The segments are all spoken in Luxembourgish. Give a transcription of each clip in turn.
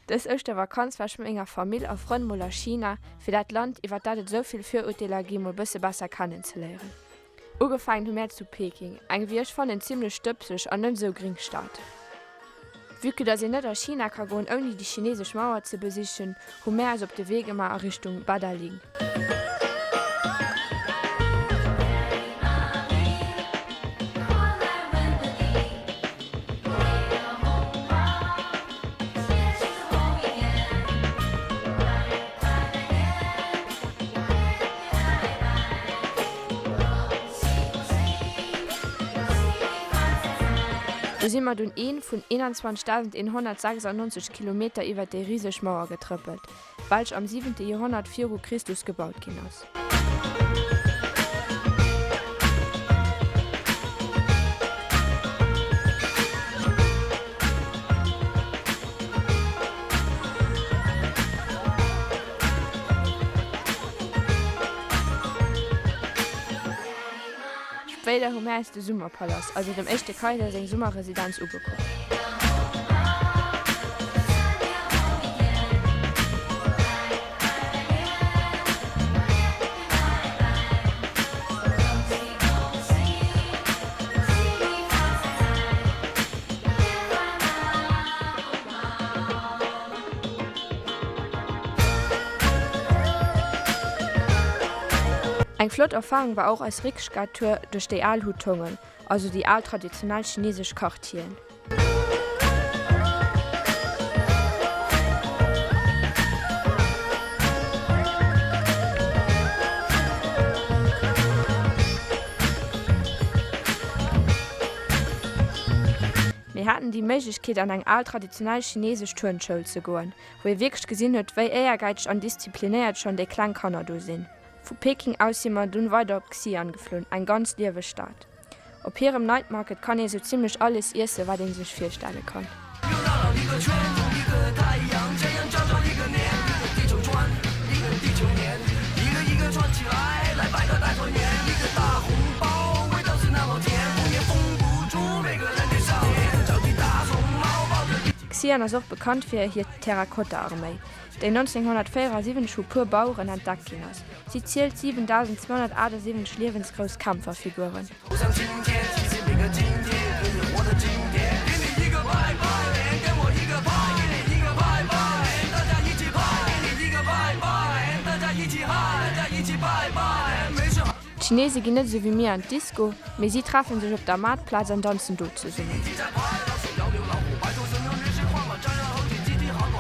Dës Ouschtervakanz war ech mat menger Famill a Frënn mol a China, fir dat Land, iwwer dat et esou vill Virurteeler gi mol bësse besser kennenzeléieren. Ugefaangen hu mär zu Peking, eng wéi ech fannen zimlech stëbseg an net esou gring Stad. Vue que dass een net a China ka goen ouni déi chinesesch Mauer ze besichen, hu mär eis op de Wee gemaach a Richtung Badaling. Do si mer dunn een vun 21.196 Kilometer iwwer déi riseg Mauer getrëppelt. Welch am siwente Joerhonnert viru Christus gebaut ginn ass. Spéider hu mär eis de Summerpalast, also dem éischte Kaiser seng Summerresidenz, ugekuckt. Eng flott Erfahrung war och eis Rikschka-Tour duerch déi al Hutongen, also déi al traditionell chinesesch Quartieren. Mir haten déi Méiglechkeet an eng al traditionell chinesesch Turnschoul ze goen, wou ee wierklech gesinn huet, wéi éiergäizeg an disziplinéiert schonn déi kleng Kanner do sinn. Vu Peking aus si mer dunn weider op Xi'an geflunn, eng ganz lieweg Stad. Op hirem Night Market kann ee sou zimmlech alles iessen, wat ee sech virstelle kann. Xi'an ass och bekannt fir hir Terrakotta-Arméi, déi 1974 vu puer Baueren entdeckt ginn ass. Si zielt 7.278 liewensgrouss Kämpferfiguren. D'Chinese ginn net esou wéi mir an d'Disco, mee si treffen sech op der Maartplaz an danzen do zesummen.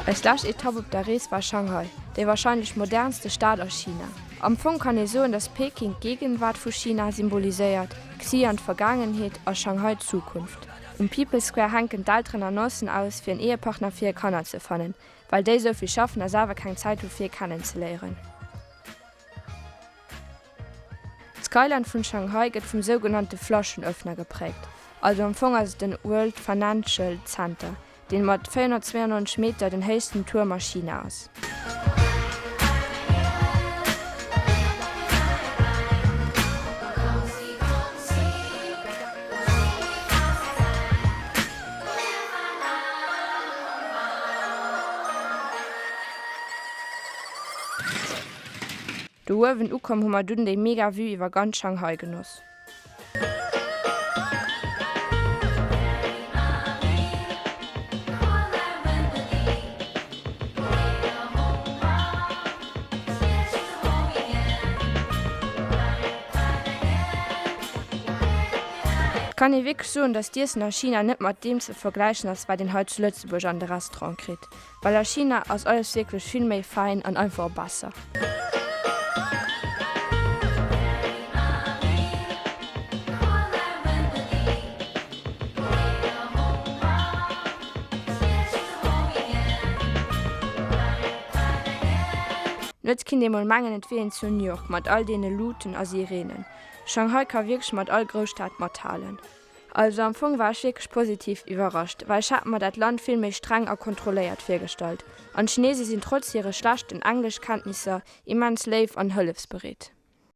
Eis lescht Etapp op der Rees war Shanghai, déi warscheinlech modernste Stad a China. Am Fong kann ee soen, dass Peking d'Gegenwart vu China symboliséiert, Xi'an d'Vergaangenheet a Shanghai d'Zukunft. Um People's Square hänken d'Elteren Annoncen aus, fir en Ehepartner fir hir Kanner ze fannen, well déi esou vill schaffen a selwer keng Zäit hu fir ee kennenzeléieren. D'Skyline vun Shanghai gëtt vum sougenannte Flaschenöffner gepräägt, also am Fong ass et den World Financial Center, deen mat 492 Meter den héichsten Tuerm a China ass. Do uewen ukomm hu mer dunn déi mega Vue iwwer ganz Shanghai genoss. Et kann ee wierklech soen, dass d'Iessen a China net mat deem ze vergläichen ass, wat een hei zu Lëtzebuerg an de Restaurant kritt. Well a China ass alles wierklech vill méi fein an einfach besser. Nuets kinnt ee mol mengen et wier een zu New York mat all deene Luuten a Sirenen. Shanghai ka wierklech mat all Grousstad mathalen. Also am Fong war ech wierklech positiv iwwerrascht, well ech hat mer dat Land vill méi streng a kontrolléiert virgestallt. An d'Chinese sinn trotz hire schlechten Engleschkenntnisser immens léif an hëllefsbereet.